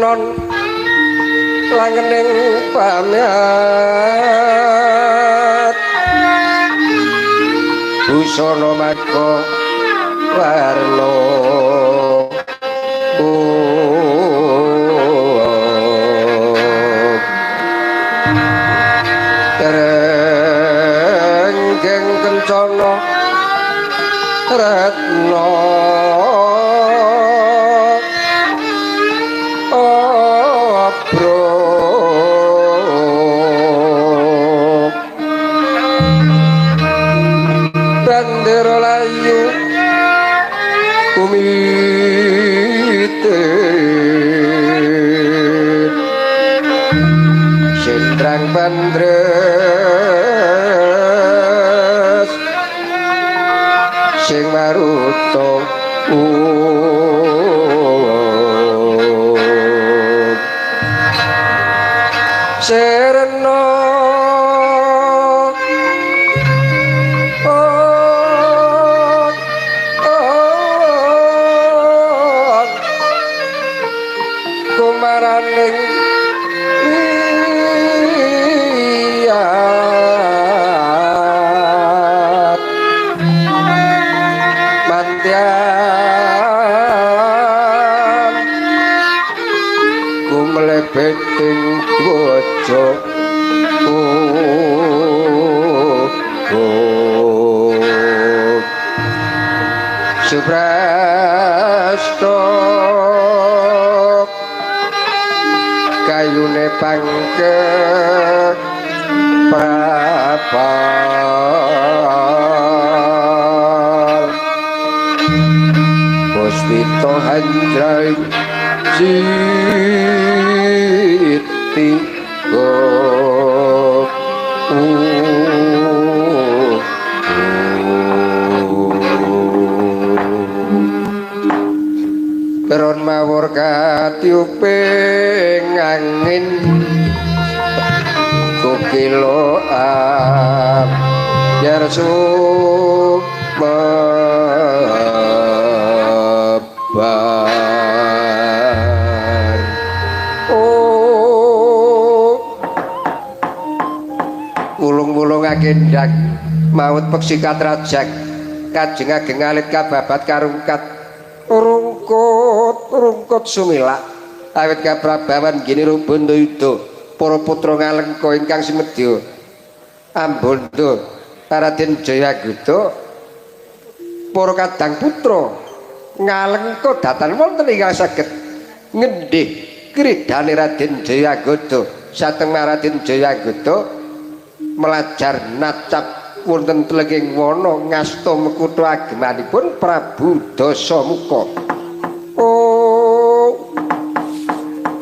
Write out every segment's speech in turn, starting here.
Tinon langening pamyat busana maka warna Renggeng kencana retna abro bandera layu kumite sendrang bandres sing maruta serena kumaraning wiyat mandyan kumlebeting dwaja Suprasto kayune pangke prapal puspita handraing siti Peron mawur katiuping angin kokilo ambyar sumebar. Oh wulung-wulung agendak maut peksi katrajak kajeng ageng alit kababat karungkat rungkut rungkut sumilak awit kaprabawan gini Rubandayuda para putra Ngalengka ingkang semedya ambondo Raden Jayaguda para kadang putra Ngalengka datan wonten ingkang saged ngendih kridane Raden Jayaguda sateng Raden Jayaguda melajar nacap wonten tlenging wana ngasta mekutha agemanipun Prabu Dasamuka. Oh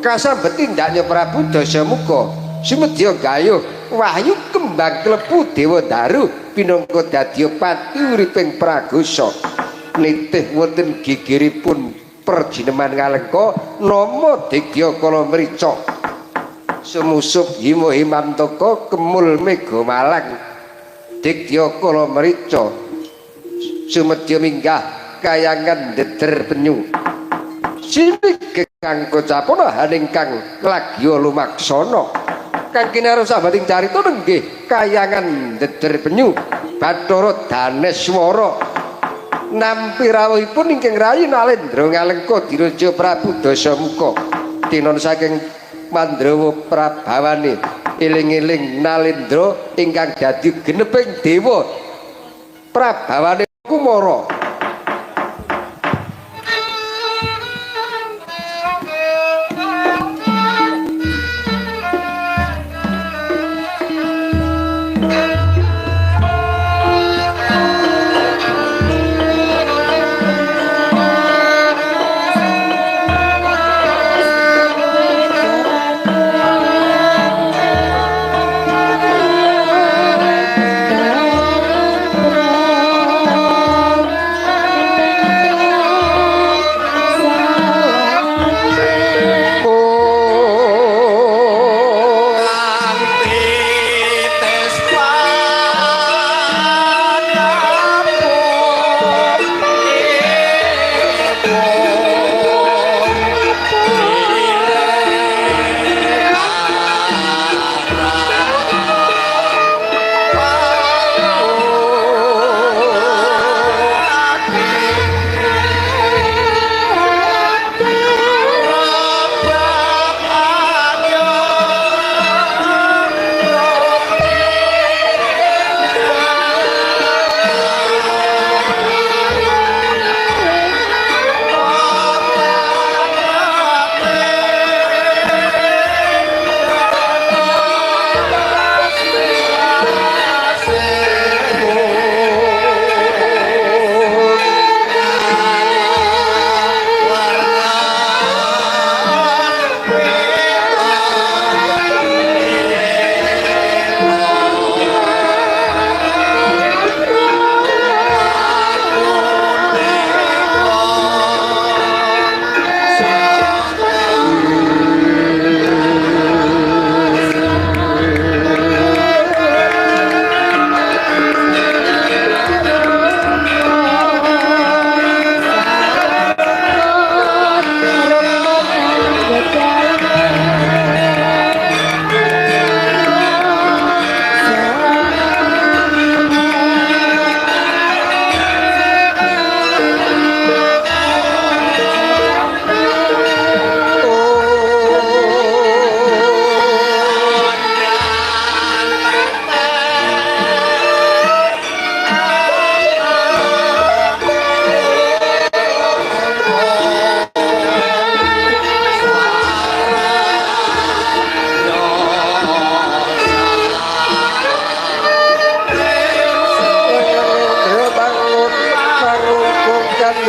kasambet tindaknya Prabu Dasamuka sumedya gayuh wahyu kembang klepu dewa daru pinangka dadya pati uriping pragosa nitih wonten gigiripun perjineman Ngalengka nama Digya Kala Mrica sumusup hima himantaka kemul mega malang Digya Kala Mrica sumedya minggah kayangan deder penyu sini kang kocapana haning kang lagya lumaksana kang kinarep sabating carita nenggih kayangan deder penyu Bathara Daneswara nampi rawuhipun ingkang rayi Nalendra Ngalengka diraja Prabu Dasamuka tinon saking Mandrawa Prabawane eling-eling Nalendra ingkang dadi geneping dewa Prabawane Kumara.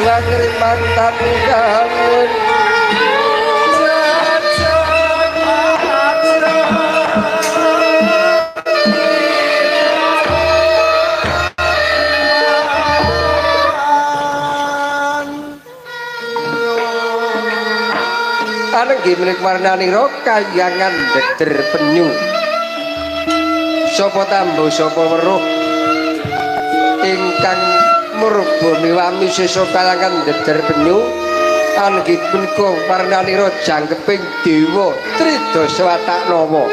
Wangrimantan kangen. Anenggi milik warnanira kayangan deder penyu. Sapa tambo sapa weruh ingkang murba miwami sesa kayangan deder penyu. Anenggi punika warnanira jangkeping dewa Tridasa Wataknawa.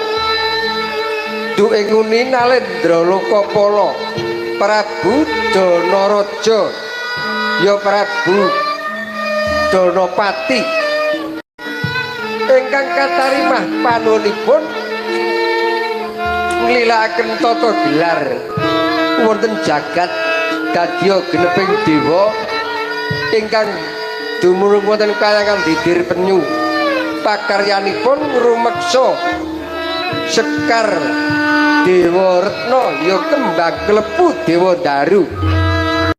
Duke nguni Nalendra Lokapala Prabu Danaraja ya Prabu Danapati ingkang katarimah panuwunipun nglilakaken tata gelar wonten jagat dadya geneping dewa ingkang dumunung wonten kayangan Didir Penyu. Pakaryanipun rumeksa sekar Dewa Retna ya kembang klepu Dewa Daru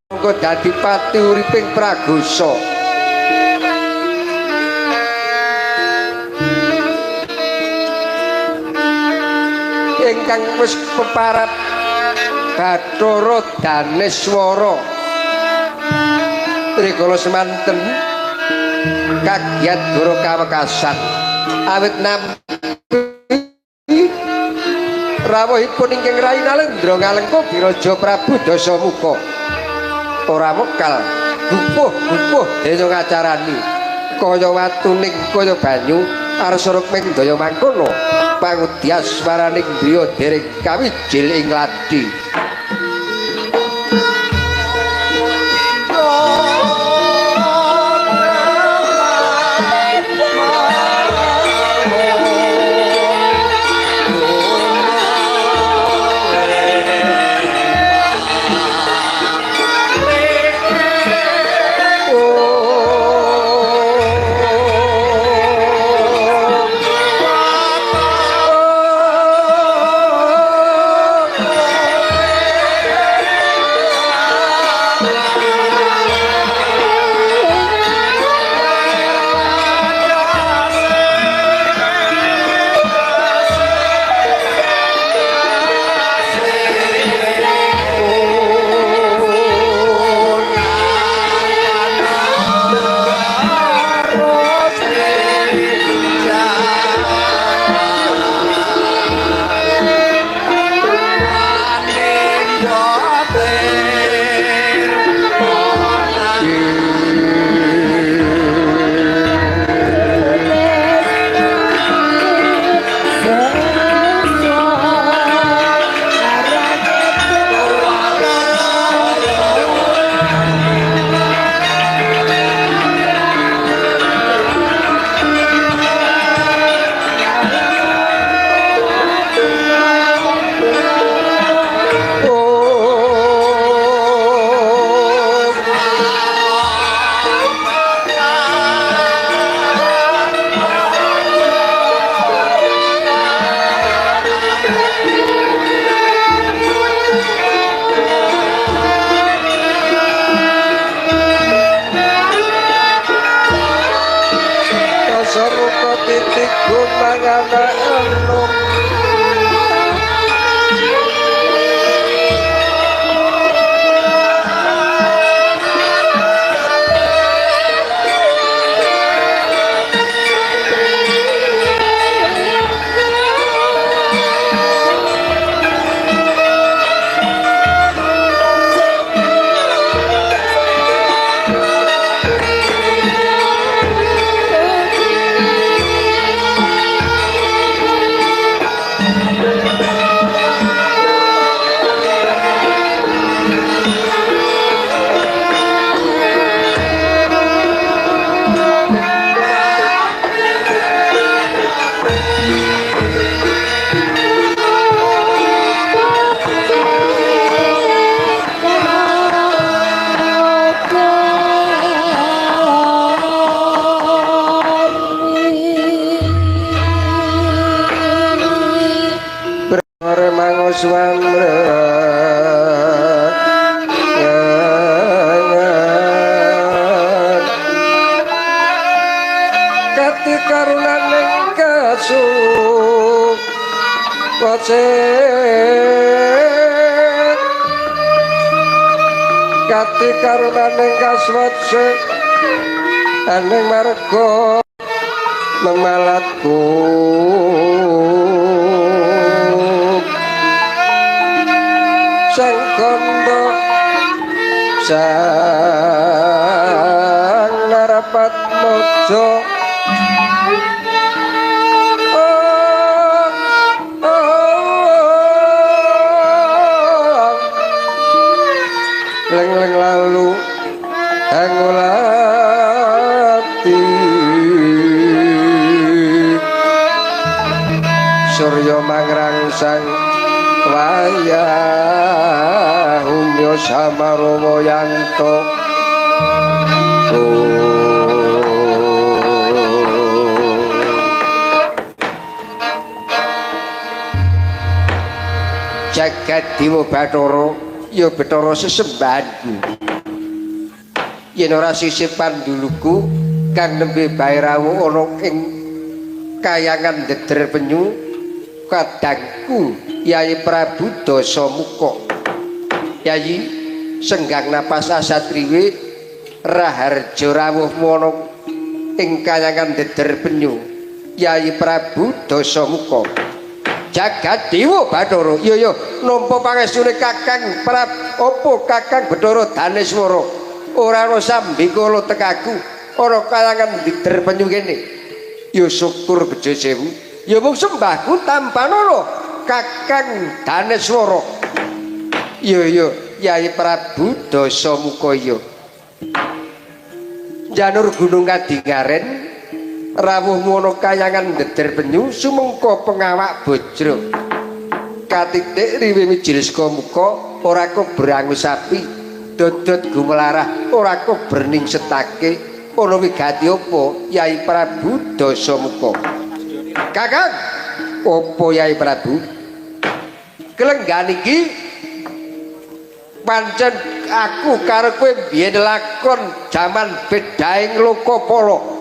mongko dadi pati uriping Pragosa. Ingkang wis peparap Bathara Daneswara rikala semanten kagiat goro kawekasan awit nampi rawuhipun ingkang rayi Nalendra ngalengka Biraja Prabu Dasamuka. Ora wekal gupuh-gupuh dene ngacarani kaya watuning kaya banyu arsa rukming daya mangkono pangudyas waraning griya dereng kawijil ing ladi. kaswatse kati karunaning kaswatse aning marga memalatku sang kondo sang narapat mojo leng-leng lalu angulati surya mangrangsang wayah umyo samarowo yanto. Jagat Dewa Bathara ya Bathara sesembahanku yen ora sisih panduluku kang nembe bae rawuh ana ing kayangan Deder Penyu kadangku Yai Prabu Dasamuka. Yai senggang napas asatriwe raharja rawuh ana ing kayangan Deder Penyu Yai Prabu Dasamuka. Jagat Dewa Bathara iya iya nampa pangestune Kakang Prab apa Kakang Bathara Daneswara ora ana sambikala tekaku ana kayangan Deder Penyu kene ya syukur bejo sewu ya mung sembahku tampanana Kakang Daneswara. Iya iya Yai Prabu Dasamuka iya janur gunung Kadingaren rawuh ana kayangan Deder Penyu sumengko pengawak bajra katitik riwe mijil saka muka ora kobrangu sapi dodot gumelarah ora koberning setake ana wigati apa Yai Prabu Dasamuka. Kakang apa Yai Prabu kelenggan iki pancen aku karo kowe biyen lakon jaman bedaing Lokapala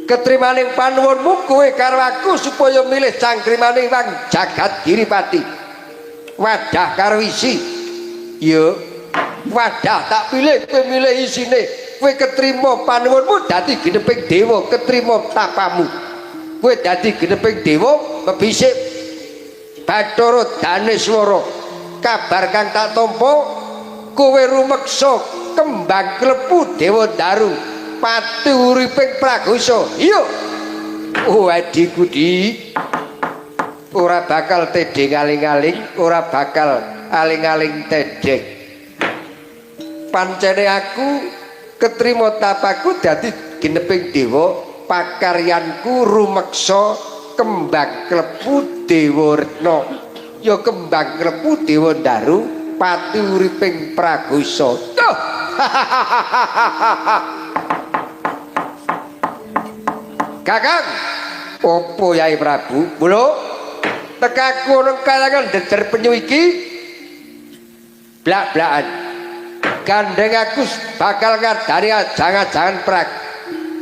ketrimaning panuwunmu kowe karo aku supaya milih cangkrimane wang jagat Giripati wadah karo isi ya wadah tak pilih kowe milih isine kowe ketrima panuwunmu dadi geneping dewa ketrima tapamu kowe dadi geneping dewa mebisik Bathara Daneswara kabar kang tak tampa kowe rumeksa kembang klepu Dewa Daru pati uriping Pragosa. Iya oh adhiku di ora bakal tedheng aling-aling ora bakal aling-aling tedheng pancene aku ketrima tapaku dadi geneping dewa pakaryanku rumeksa kembang klepu Dewa Retna ya kembang klepu Dewa Daru pati uriping Pragosa. Tuh. Kakang opo Yai Prabu mula tekaku ana kalangan Deder Penyu iki blak-blakan gandeng aku bakal ngadani ajang-ajangan prak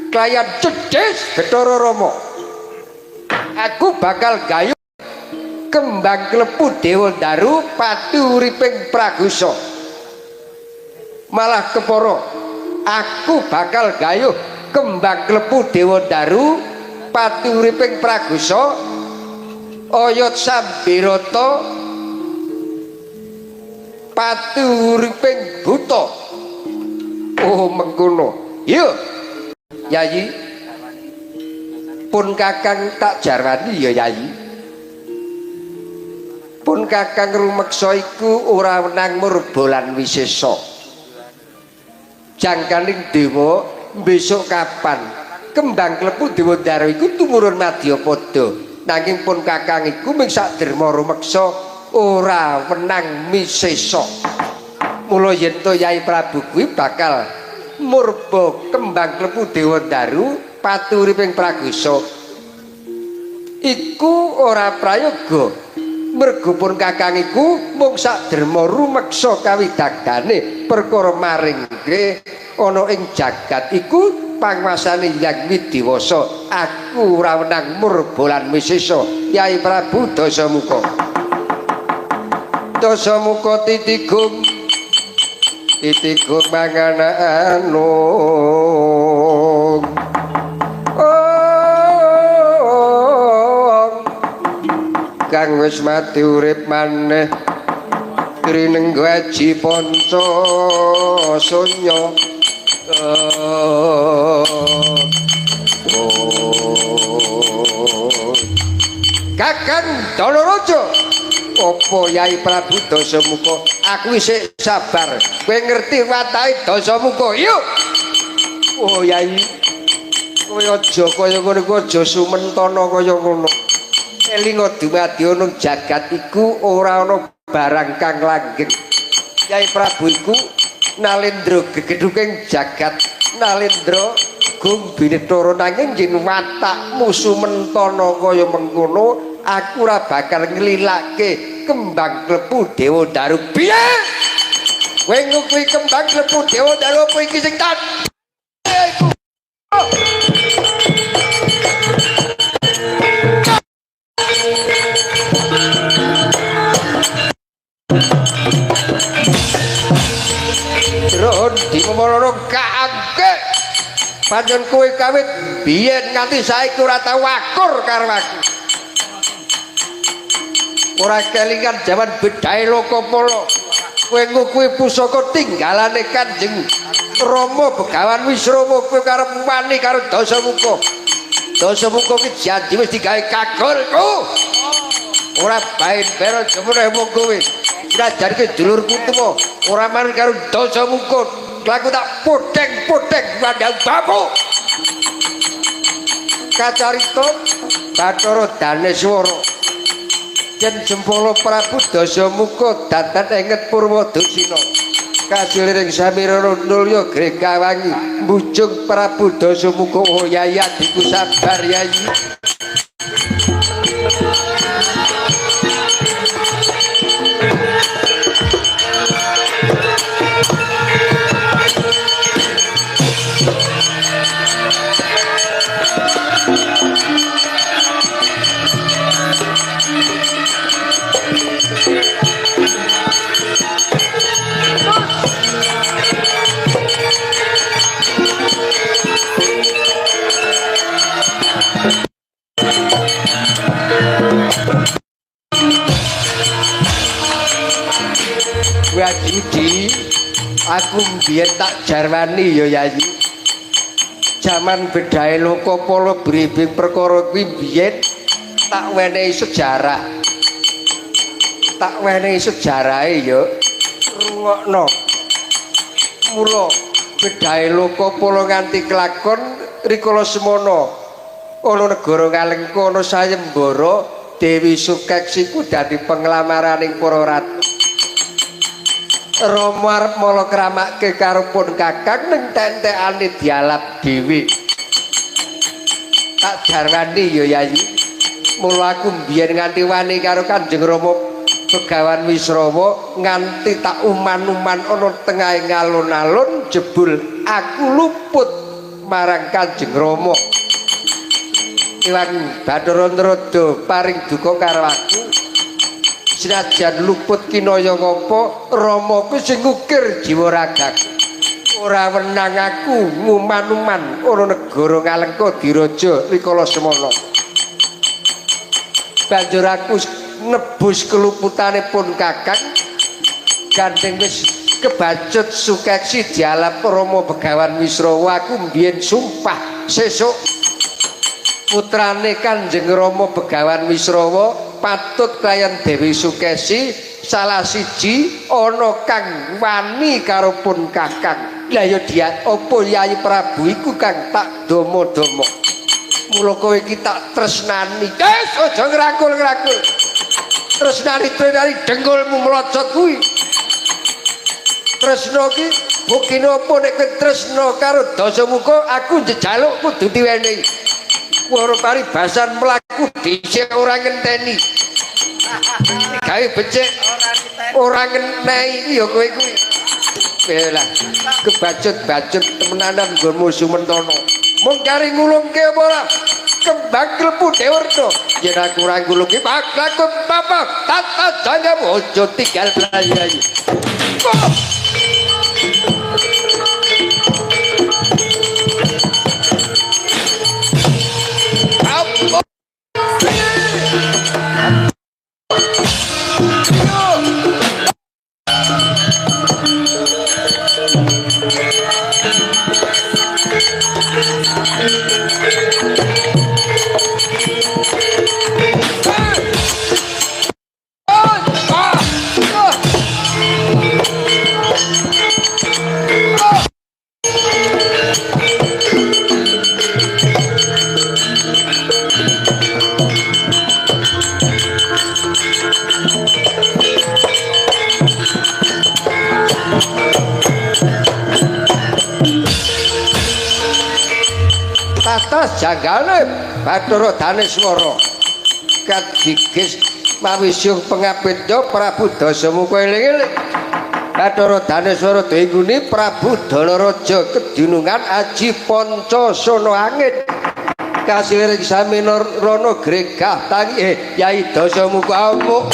klayan cedhis Bathara Rama aku bakal gayuh kembang klepu Dewa Daru pati uriping Pragosa malah kepara aku bakal gayuh kembang klepu Dewa Daru pati uriping Pragosa oyot Sambirata pati uriping buta. Oh mengkono iya Yayi pun Kakang tak jarwani ya Yayi pun Kakang rumeksa iku ora wenang murba lan wisesa jangkaning dewa besok kapan kembang klepu Dewa Daru iku tumurun madyapada nanging pun Kakang iku mung sak derma rumeksa ora wenang misesa mula yen to Yai Prabu kuwi bakal murba kembang klepu Dewa Daru pati uriping Pragosa iku ora prayoga mergo pun Kakang iku mung sak derma rumeksa kawidagdane perkara maringke ana ing jagat iku panguasane Hyang Widiwasa. Aku ora wenang murba lan wisesa Yai Prabu Dasamuka. Dasamuka titigung titigung mangana anung. Oh, kang wis mati urip maneh rinenggo aji panca sunya. Kakang Danaraja, apa Yai Prabu Dasamuka? Aku isih sabar. Kowe ngerti watake Dasamuka? Yuk. Oh Yai, kowe aja kaya ngono iku, aja sumentana kaya ngono. Elinga dumadi ana jagat iku ora ana barang kang langgeng. Yai Prabu iku nalendra gegedhuking jagat, nalendra gung binetara, nanging yen watakmu sumentana kaya mengkono, aku ora bakal nglilake kembang klepu Dewa Daru. Piye? Kowe ngukui kembang klepu Dewa Daru apa iki sing tak iku? Drone dimomoro kaangke. Pancen kowe kawit biyen nganti saiki ora tau akur karo aku. Ora kelingan jaman bedhae Lokapala. Kowe ngukui pusaka tinggalane Kanjeng Rama Begawan Wisrawa, kowe karep wani karo Dasamuka. Dasamuka ki janji wis digawe kagolku. Ora baen bero jemene wong kowe. Senajan ki dulurku tuwa, ora manut karo Dasamuka. Laku tak podeng-podeng wandang babu. Kacarita Bathara Daneswara. Yen jempala Prabu Dasamuka datan enget Purwadasina. Kasiliring Samirana nulya Grekawangi mbujung Prabu Dasamuka. Oh Yai, adikku sabar Yai. Wajudi, aku mbiyen tak jarwani ya Yayi. Jaman bedhae Lokapala bribing perkara kuwi mbiyen tak wenehi sejarah. Tak wenehi sejarahe ya. Rungokno. Mula bedhae Lokapala nganti kelakon rikala semono ana negara Ngalengka ana sayembara Dewi Sukeksi ku dadi penglamaraning para ratu. Rama arep mala kramake karo pun kakang ning tentekane dialap dhewe. Tak jarwani ya Yayi. Mula aku mbiyen nganti wani karo Kanjeng Rama Begawan Wisrawa nganti tak uman-uman ana tengahe alun-alun jebul aku luput marang Kanjeng Rama. Iwan Bathara Narada paring duka karo aku. Senajan luput kinaya ngapa, Rama ku sing ngukir jiwa ragaku. Ora wenang aku nguman-uman ana negara Ngalengka diraja rikala semono. Banjur aku nebus keluputane pun kakang, gandeng wis kebacut Sukeksi dialap Rama Begawan Wisrawa. Aku mbiyen sumpah sesuk putrane Kanjeng Rama Begawan Wisrawa patut kelayan Dewi Sukesi salah siji ana kang wani karo pun kakang. Lah ya dia apa Yayi Prabu iku kang tak domo-domo. Mula kowe iki tak tresnani. Wis aja ngrangkul-ngrangkul. Tresnani tresnani dengkulmu mlocot kuwi. Tresna ki buktine apa nek kowe tresna karo Dasamuka aku njejaluk kudu diwenehi. Woro paribasan mlaku dhisik ora ngenteni. Gawe becik ora ngenehi ya kowe kuwi. Lah kebacut-bacut temenanan nggonmu Sumentana. Mung kari ngulungke apa ora? Kembang klepu Dewerna. Yen aku ora ngulungke bakal bapak tata janggamu aja tinggal blayu. Tatas janggane Bathara Daneswara kadigis mawisyuh pengapitya Prabu Dasamuka eling-eling. Bathara Daneswara dingguni Prabu Danaraja kedinungan aji Pancasana angin kasilir samina rana gregah tangi Yai Dasamuka amuk.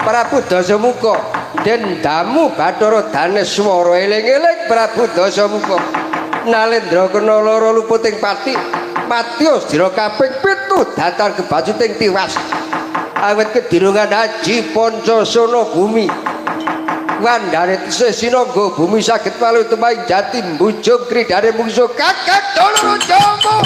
Prabu Dasamuka dendamu Bathara Daneswara eling-eling Prabu Dasamuka Nalendra kena lara luputing pati matius dina kaping 7 datar kebacuting tiwas awit kedirungan aji Pancasana bumi wandane tesih sinangga bumi saged malu temahing jati mbujung kridane mungsuh Kakang Danarajamu.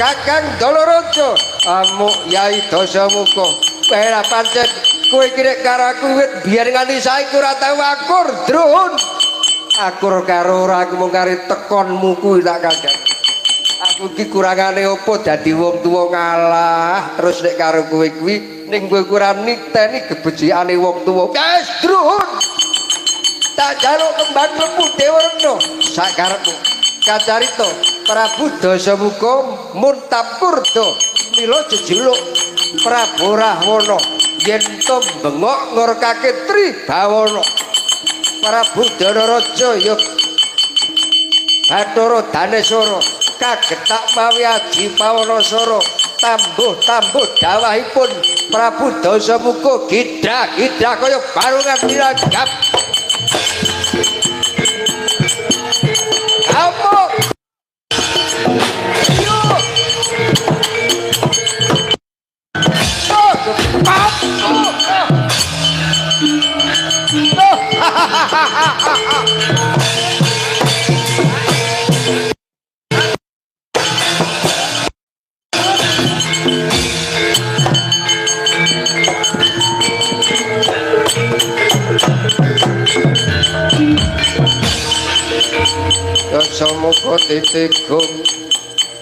Kakang Danaraja amuk Yai Dasamuka ora pancen kowe iki nek karo aku wit biyen nganti saiki ora tau akur druhun akur karo ora aku mung kari tekonmu kuwi tak kandhani aku iki kurangane opo dadi wong tuwa ngalah terus nek karo kowe kuwi ning kowe kurang niteni gebejikane wong tuwa wis druhun tak jaluk kembang lepu Dewerna sak karepmu kacarita Prabu Dasamuka muntapurda mila jejuluk Prabu Rahwana yen to bengok ngorkake Tribawana Prabu Danaraja ya Bathara Daneswara kagetak mawi aji Pawanasara tambuh-tambuh dawahipun Prabu Dasamuka gidah-gidah kaya barungan dilanggap. Amuk Dasamuka titik gum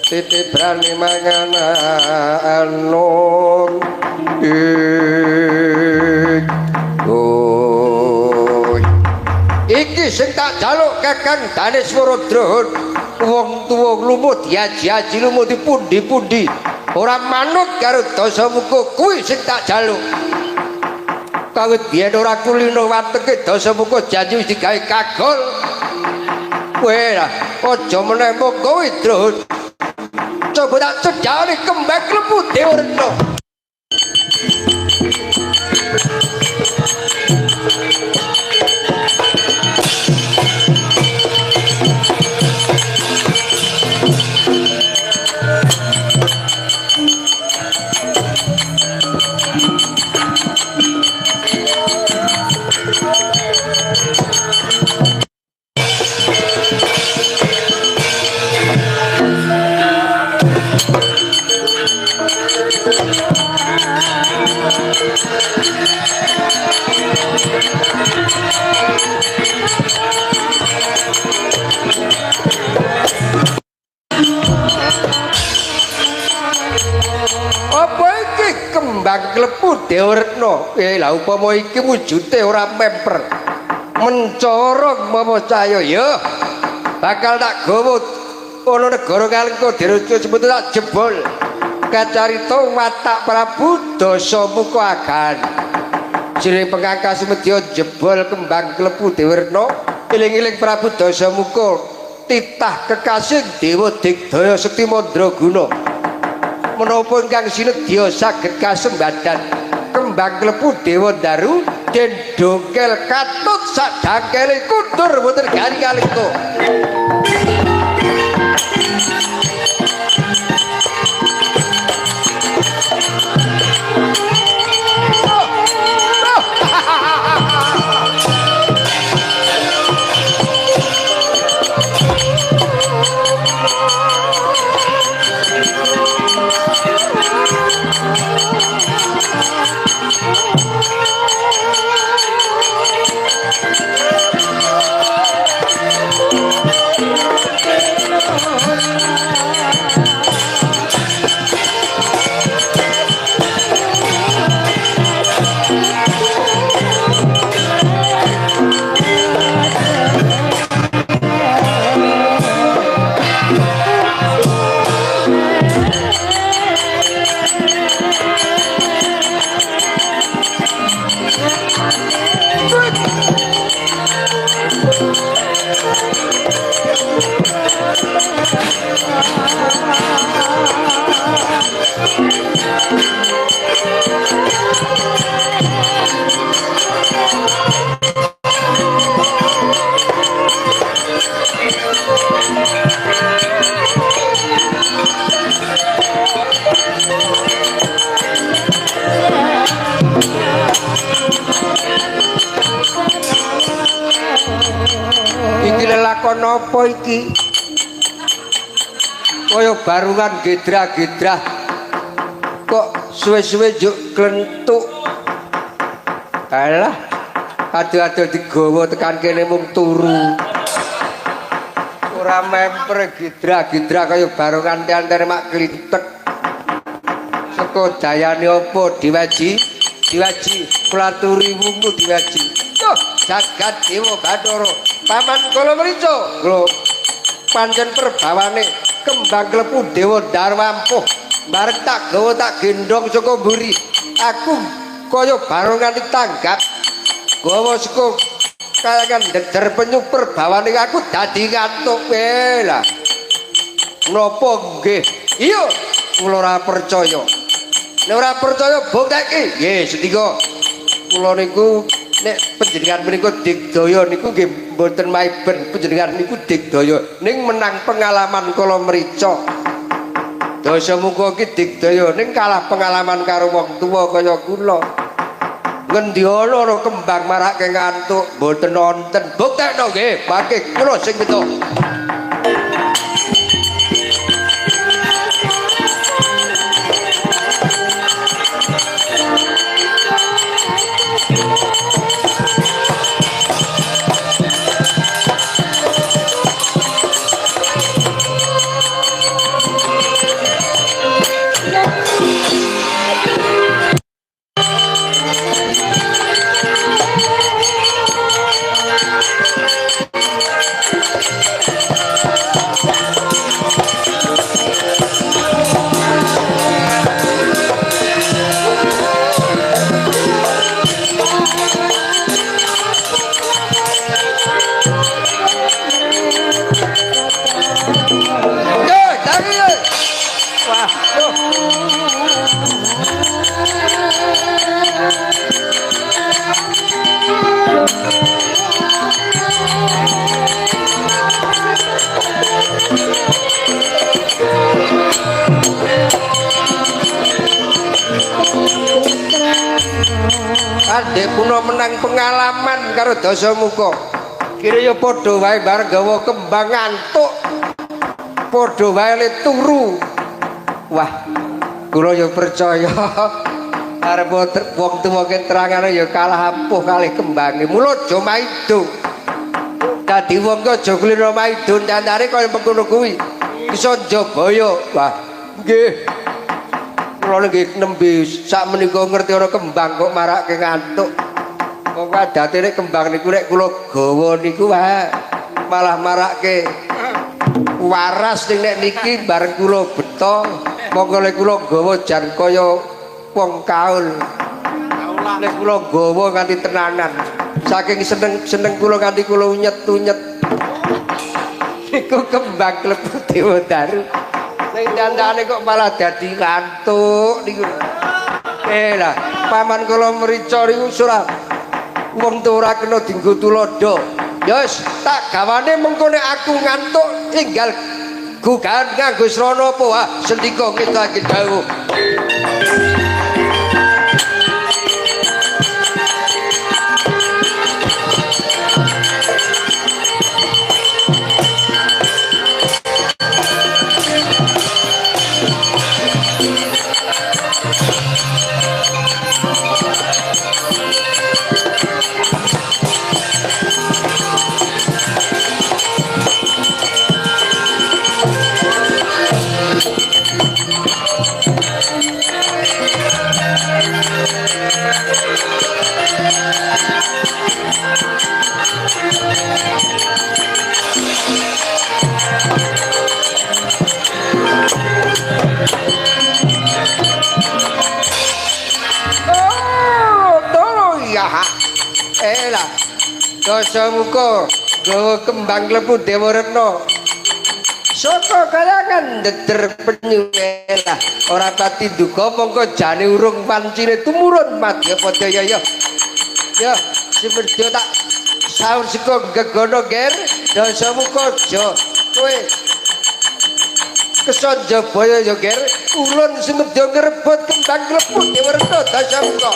titik brani mangan anung iki sing tak jaluk Kakang Daneswara Druhun wong tuwa lumut diaji-aji lumut dipundi-pundi ora manut karo Dasamuka kuwi sing tak jaluk kawit biyen ora kulino wateke Dasamuka janji wis digawe kagol. Kowe lah Aja meneh monggo Indra. Coba tak cedhake kembang klebu Dewa Retna. Apa iki kembang klebu Dewa Retna? Lah upama iki wujude ora memper. Mencorong mawa cahya ya. Bakal tak gawa ana negara Ngalengka Dewa Semetu tak jebol. Kacarita watak Prabu Dasamuka agan. Jere pengangkas Sumedya jebol kembang klebu Dewa Retna, eling-eling Prabu Dasamuka titah kekasih Dewa Digdaya Sekti Mandraguna. Menapa ingkang sinedya saged kasembadan kembang klebu Dewa Daru den dongkel katut sak dangkele kundur boten gari kalengka. Iki lelakon apa iki? Kaya barungan gedrah-gedrah kok suwe-suwe juk klentuk. Alah, aduh-aduh digawa tekan kene mung turu. Ora memper gedrah-gedrah kaya barungan antere mak klintek. Saka dayane apa diwaji? Diwaji platuri wungu diwaji. Duh, jagat Dewa Bathara. Paman kala mrica. Lho, pancen perbawane kembang klebu Dewa Darwampuh. Bareng tak gawa tak gendhong saka mburi. Aku kaya barongan ditanggap. Gawa saka kayangan ndeder penyu perbawane aku dadi ngantuk. Lah. Napa nggih? Iya, kula ora percaya. Nek ora percaya bukteke. Nggih, sendika. Kula niku nek panjenengan menika digdaya niku nggih mboten maiben panjenengan niku digdaya ning menang pengalaman kala mrica. Dasamuka iki digdaya ning kalah pengalaman karo wong tuwa kaya kula. Ngendi ana kembang marake ngantuk mboten wonten. Buktekno nggih, mangke kula sing pitu. Dek puno menang pengalaman karo Dasamuka. Kira ya padha wae bareng gawa kembang ngantuk. Padha wae le turu. Wah, kula ya percaya. Arep wong tuwa keterangane ya kalah ampuh kalih kembange. Mula aja maido. Dadi wong ki aja kulino maido dandane kaya mengkono kuwi. Bisa njabaya. Wah, nggih. Kula nggih nembe sak menika ngerti ana kembang kok marake ngantuk. Kok adate nek kembang niku nek kula gawa niku wah malah marake waras ning nek niki bareng kula beto monggo lek kula gawa jan kaya wong kaul. Nek kula gawa nganti tenanan. Saking seneng-seneng kula nganti kula unyet-unyet. Niku kembang klebu Dewa Daru. Ning dandane kok malah dadi ngantuk niku. Lah, paman kula mrica niku surah wong tuwa ora kena dienggo tuladha. Ya wis, tak gawane mengko nek aku ngantuk tinggal gugahan nganggo srana apa? Ah, sendika ngetake dawuh. Dasamuka gawa kembang klebu Dewa Retna. Saka kayangan deder penyu lah ora pati duka mongko jane urung pancine tumurun madyapada ya ya. Ya simedya tak saur saka gegono ger Dasamuka aja kowe Kesanjabaya ya ger ulun simedya ngrebut kembang klebu Dewa Retna Dasamuka.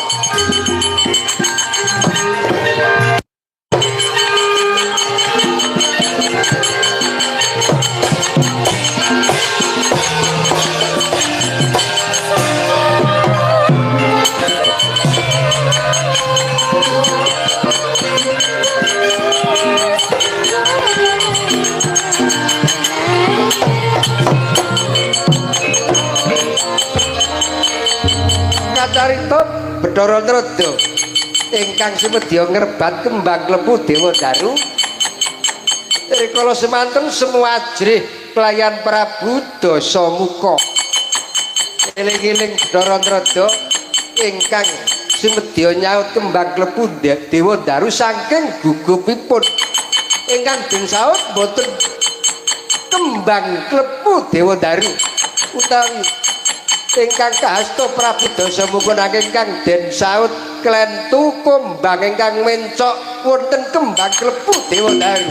Kacarita Bathara Narada ingkang sumedya ngrebat kembang klebu Dewa Daru. Rikala semanten semua ajrih kelayan Prabu Dasamuka. Eling-eling Bathara Narada ingkang sumedya nyaut kembang klebu Dewa Daru saking gugupipun. Ingkang den saut boten kembang klebu Dewa Daru utawi ingkang kahasta Prabu Dasamuka nanging kang den saut klentu kumbang ingkang mencok wonten kembang klebu Dewa Daru.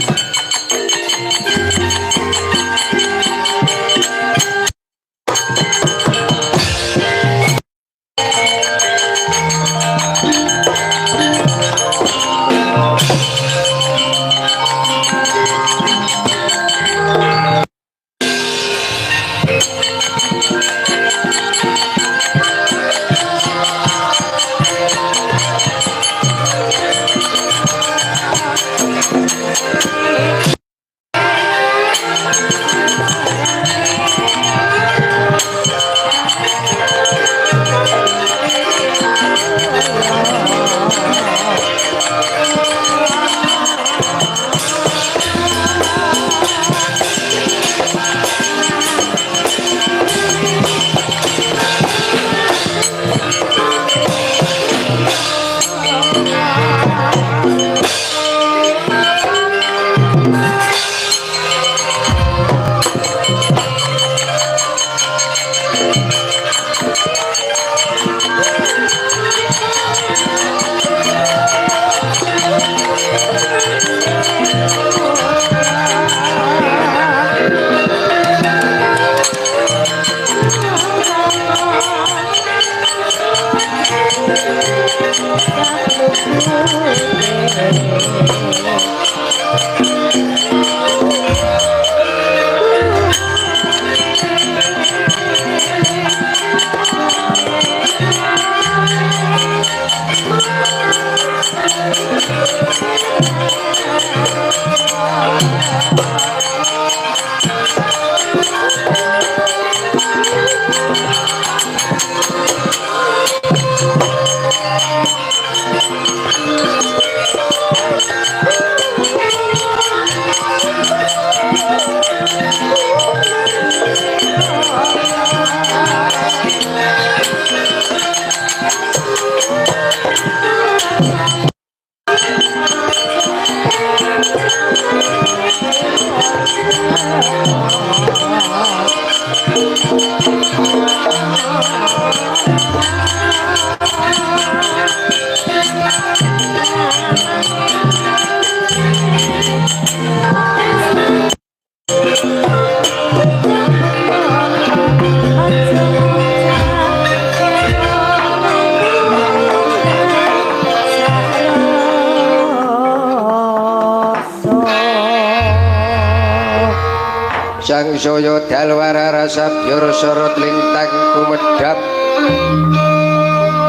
Sang saya dalwara rasa byara sorot lintang kumedhap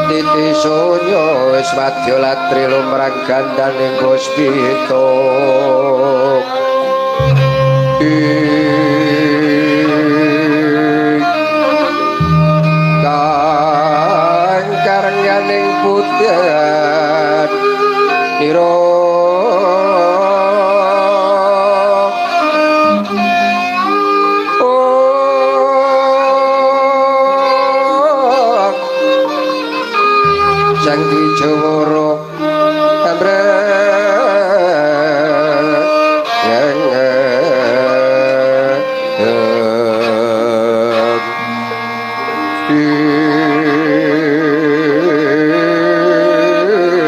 titi sonya wis wadya latri lumrang gandaning Guspita. Kang karenganing putih nira Sang Dwijawara amreng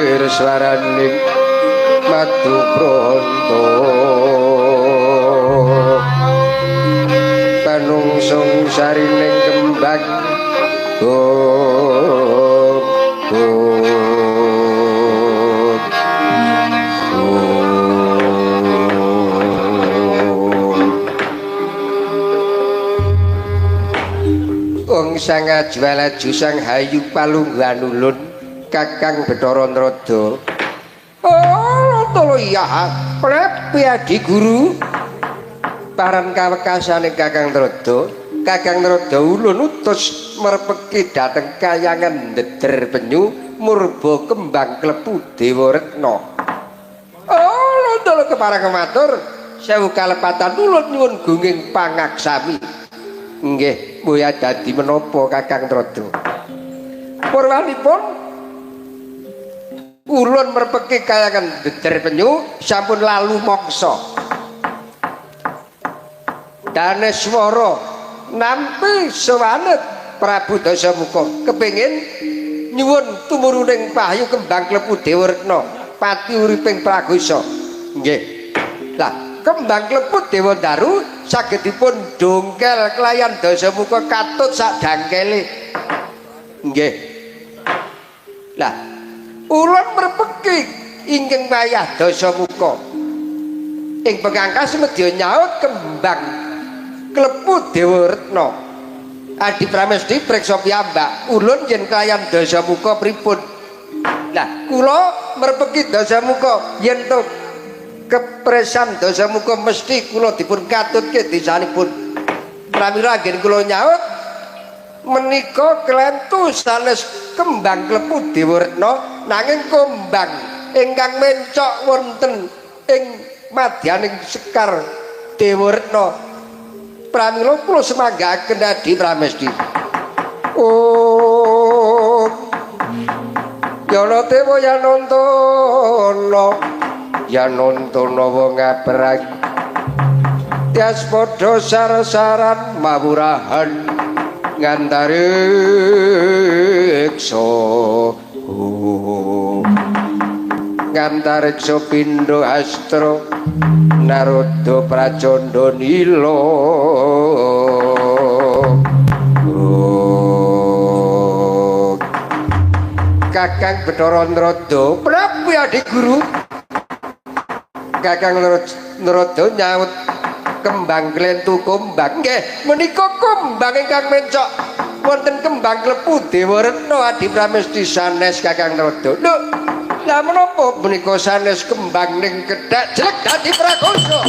ir swaraning madu pronto panungsung sarining kembang Sang ajwalaju sang hayu palungguhan ulun Kakang Bathara Narada. Oh, tolo iya, prepi adi guru. Paran kawekasane Kakang Narada, Kakang Narada ulun utus merpeki dhateng kayangan ndeder penyu murba kembang klepu Dewa Retna. Oh, tolo kepareng matur sewu kalepatan ulun nyuwun gunging pangaksami. Nggih, boya dadi menapa Kakang Narada? Purwanipun ulun merpeki kayangan ndeder penyu sampun lalu mangsa. Daneswara nampi sowanet Prabu Dasamuka kepengin nyuwun tumuruning pahyu kembang klepu Dewa Retna pati uriping Pragosa. Nggih. Lah, kembang klepu Dewa Daru saged dipun dongkel kelayan Dasamuka katut sak dangkele. Nggih. Lah, ulun merpeki ingkang wayah Dasamuka. Ing pengangkas medya nyaut kembang klepu Dewa Retna. Adi Pramesti priksa piyambak, ulun yen kelayan Dasamuka pripun? Lah, kula merpeki Dasamuka yen to kepresan Dasamuka mesti kula dipun katutke desanipun. Pramila anggen kula nyaut menika klentu sanes kembang klepu Dewa Retna nanging kembang ingkang mencok wonten ing madyaning sekar Dewa Retna. Pramila kula semanggaken Adi Pramesti. Om Yana Dewa Yanantana Yanantana wong abrang tias padha sar-saran mawurahan ngantariksa ngantariksa pindha astra Narada Pracandha Nila. Kakang Bathara Narada, prabu Adi Guru. Kakang Narada nyaut kembang klentu kumbang. Nggih, menika kumbang ingkang mencok wonten kembang klepu Dewa Retna Adi Pramesti sanes Kakang Narada. Lho, lah menapa menika sanes kembang ning kedhak jelek dadi prakosa. Oh,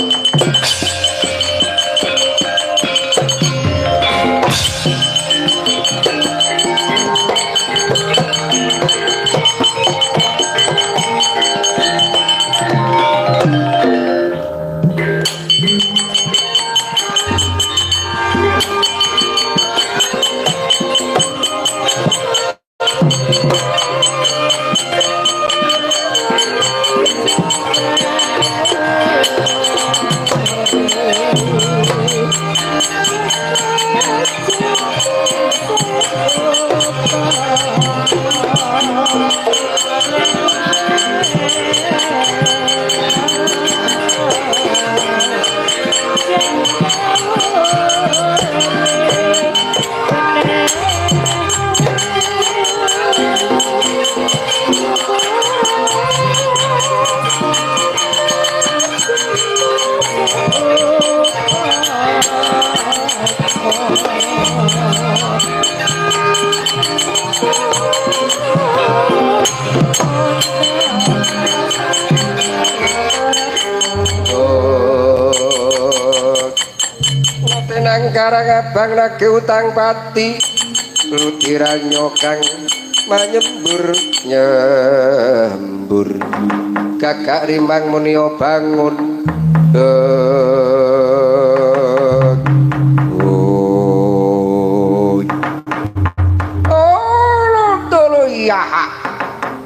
karang abang nagih utang pati ludiranyo kang manyembur nyembur gagak rimang muniya bangun.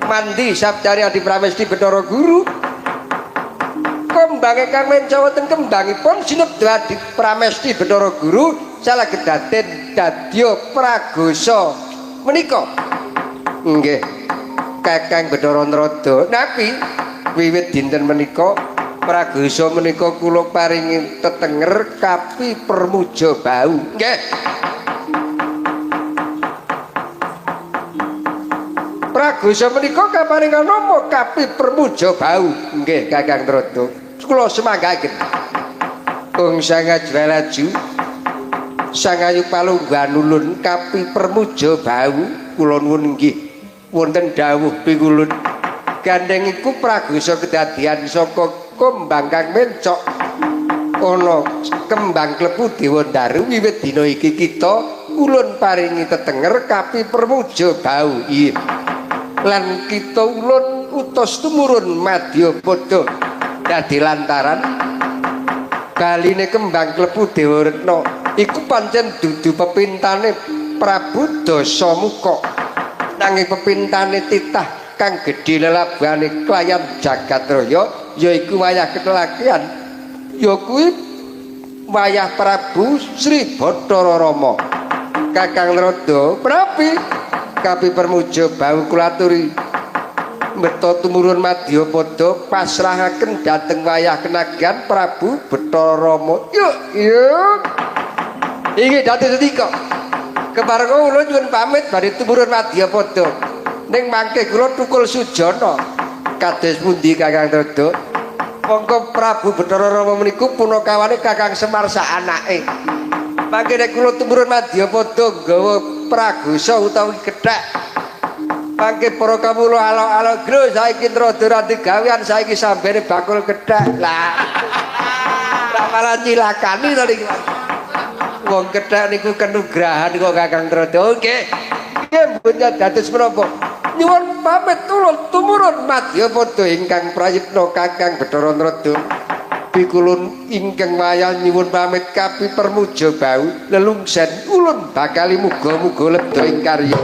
Mandi sabdane Adi Pramesti Bathara Guru. Kembang ingkang menca wonten kembangipun sinebda Adi Pramesti Bathara Guru salah kedaden dadya pragosa menika. Nggih. Kakang Bathara Narada napi wiwit dinten menika pragosa menika kula paringi tetenger kapi permuja bau. Nggih. Pragosa menika kaparingan napa kapi permuja bau. Nggih Kakang Narada. Kula semanggaken. Ung sangajwalaju sangayu palunggahan ulun kapi permuja bau kula nuwun nggih wonten dawuh pikulun. Gandeng iku pragosa kedadian saka kembang kang mencok ana kembang klepu Dewa Ndaru wiwit dina iki kita ulun paringi tetenger kapi permuja bau. Iya. Lan kita ulun utus tumurun madyapada dadi lantaran kaline kembang klepu Dewa Retna iku pancen dudu pepintane Prabu Dasamuka nanging pepintane titah kang gedhe lelabane klayan jagat raya yaiku wayah ketelakian ya kuwi wayah Prabu Sri Bathara Rama. Kakang Narada prapi kapi permuja bau kula aturi mbeta tumurun madyapada pasrahaken dhateng wayah kenagan Prabu Bathara Rama. Yuk yuk iki dadi setika kepareng kula nyuwun pamit badhe tumurun madyapada ning mangke kula tukul sujana kados pundi Kakang Narada. Monggo Prabu Bathara Rama meniku punakawane Kakang Semar sak anake. Mangke nek kula tumurun madyapada nggawa pragosa utawi kethek mangke para kawula alok-alok gro saiki rada ra digawean saiki sambene bakul kethek. Lah ora malah cilakani to niki. Wong kethek niku kenugrahan kok Kakang Narada. Nggih. Nggih mboten dados menapa. Nyuwun pamit ulun tumurun madyapada ingkang prayitna Kakang Bathara Narada. Pikulun ingkang wayah nyuwun pamit kapi permuja bau lelungsen ulun bakali muga-muga lebda ing karya.